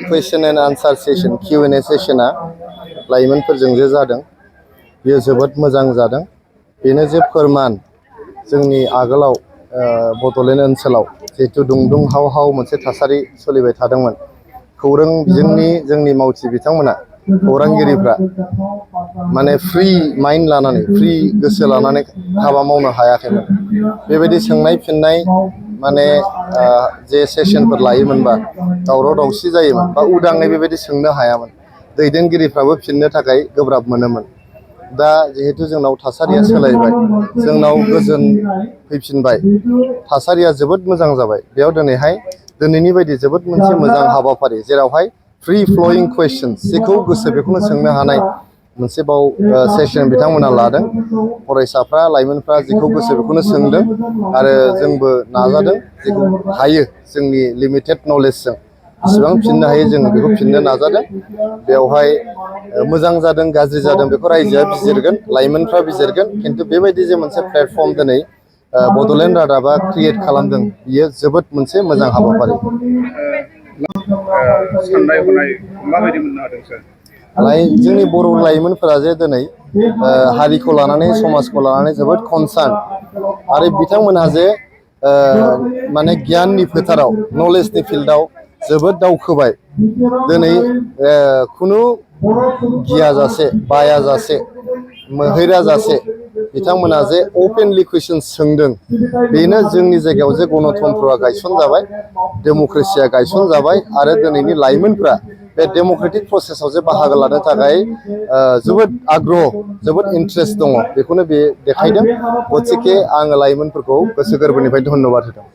Question and आंसार session Q&A सेशना लाइमोनफोरजों जे जादों बेयो जोबोद मोजां जादों। बेनो जे फोरमान जोंनि आगोलाव बड'लेण्ड ओनसोलाव जिहेतु दुंदुं हाव हाव मोनसे थासारि सोलिबाय थादोंमोन। खौरां बिजोंनि जोंनि मावथि बिथांमोना खौरांगिरिफ्रा माने फ्री माइन्ड लानानै फ्री गोसो लानानै हाबा मावनो हायाखैमोन। बेबायदि सोंनाय फिननाय माने जे सेसनफोर लायोमोनबा दावराव दावसि जायोमोन बा उदाङै बेबायदि सोंनो हायामोन। दैदेनगिरिफ्राबो फिननो थाखाय गोब्राब मोनोमोन। दा जिहेतु जोंनाव थासारिया सोलायबाय, जोंनाव गोजोन फैफिनबाय, थासारिया जोबोद मोजां जाबाय। बेयाव दिनैनि बायदि जोबोद मोनसे मोजां हाबाफारि जेरावहाय फ्री फ्ल'यिं कुवेश्चन्स जेखौ गोसो बेखौनो सोंनो हानाय मोनसे बाव सेसन बिथांमोना लादों। फरायसाफ्रा लाइमोनफ्रा जेखौ गोसो बेखौनो सोंदों आरो जोंबो नाजादों जेखौ हायो जोंनि लिमिटेड नलेजजों बेसेबां फिननो हायो जों बेखौ फिननो नाजादों। बेवहाय मोजां जादों गाज्रि जादों बेखौ रायजोआ बिजिरगोन, लाइमोनफ्रा बिजिरगोन। खिन्थु बेबायदि जे मोनसे प्लेटफर्म दिनै बड'लेण्ड रादाबा क्रिएट खालामदों बियो जोबोद मोनसे मोजां हाबाफारि। साननाय हनाय माबायदि मोननो हादों सार? जोंनि बर' लाइमोनफोरा जे दिनै हारिखौ लानानै समाजखौ लानानै जोबोद कनसार्न आरो बिथांमोनहा जे माने गियाननि फोथाराव नलेजनि फिल्डआव जोबोद दावखोबाय। दिनै खुनु गियाजासे बायाजासे मोहैराजासे बिथांमोना जे अपेनलि कुइसन सोंदों बेनो जोंनि जायगायाव जे गणतन्त्रआ गायसनजाबाय, डेम'क्रेसिया गायसनजाबाय आरो दिनैनि लाइमोनफ्रा बे डेम'क्रेटिक प्रसेसआव जे बाहागो लानो थाखाय जोबोद आग्रह, जोबोद इन्ट्रेस्ट दङ बेखौनो बे देखायदों। गतिके आङो लाइमोनफोरखौ गोसो गोरबोनिफ्राय धन्यबाद होदों।